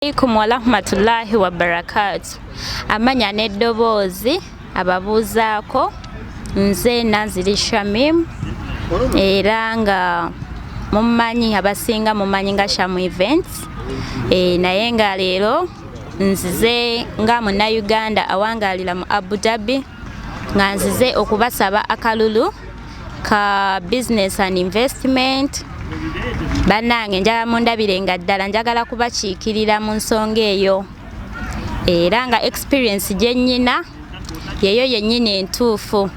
Alaikum warahmatullahi wabarakatu. Amanya n'eddoboozi ababuuzaako, nze Nanziri Shamim, era nga mumanyi, abasinga mumanyi nga Shamu Events. Naye nga leero nzize nga Munnayuganda awangaalira mu Abu Dhabi, nga nzize okubasaba akalulu ka business and investment. Bannange, njagala mundabire nga ddala njagala kubakiikirira mu nsonga eyo, era nga experience gye nnyina yeyo yennyini entuufu,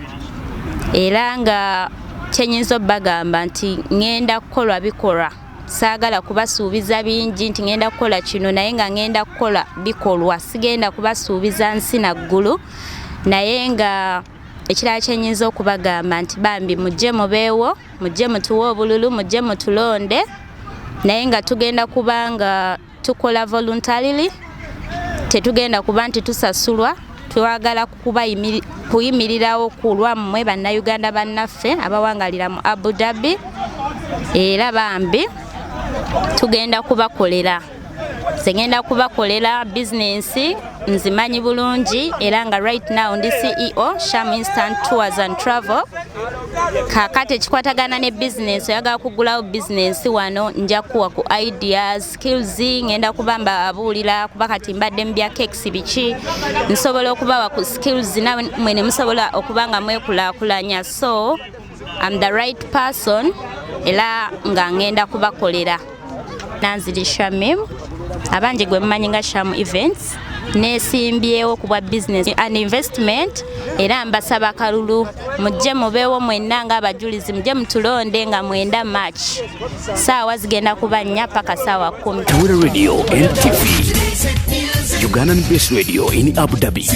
era nga kyenyinza obbagamba nti ŋŋenda kukolwa bikolwa. Saagala kubasuubiza bingi nti ŋŋenda kukola kino, naye nga ŋŋenda kukola bikolwa. Sigenda kubasuubiza nsi naggulu. Naye nga ekirala kyenyinza okubagamba nti bambi mujje mubeewo, mujje mutuwe obululu, mujje mutulonde, naye nga tugenda kuba nga tukola voluntarily, tetugenda kuba nti tusasulwa. Twagala kuyimirirawo ku lwammwe Bannayuganda bannaffe abawangalira mu Abu Dhabi, era bambi tugenda kubakolera. Nze ngenda kubakolera bizinensi, nzimanyi bulungi, era nga right now ndi CEO Sham Instant Tours and Travel. Kakati ekikwatagana ne bizinensi, oyagala kugulawo bizinensi wano, nja kuwa ku ideas, skills. Ngenda kuba mbabuulira, kuba kati mbadde mu bya cakes biki, nsobola okubawa ku skills nammwe ne musobola okuba nga mwekulaakulanya. So I'm the right person, era nga ngenda kubakolera. Nanziri Shamim, abangi gwe mumanyi nga Sham Events, nesimbyewo ku bwa business and investment, era mbasaba kalulu. Mujje mubeewo mwenna ng'abajulizi, mujje mutulonde nga 9 March, saawa zigenda kuba 4 paka saawa 10. Tawera Radio and TV. Ugandan based radio in Abu Dhabi.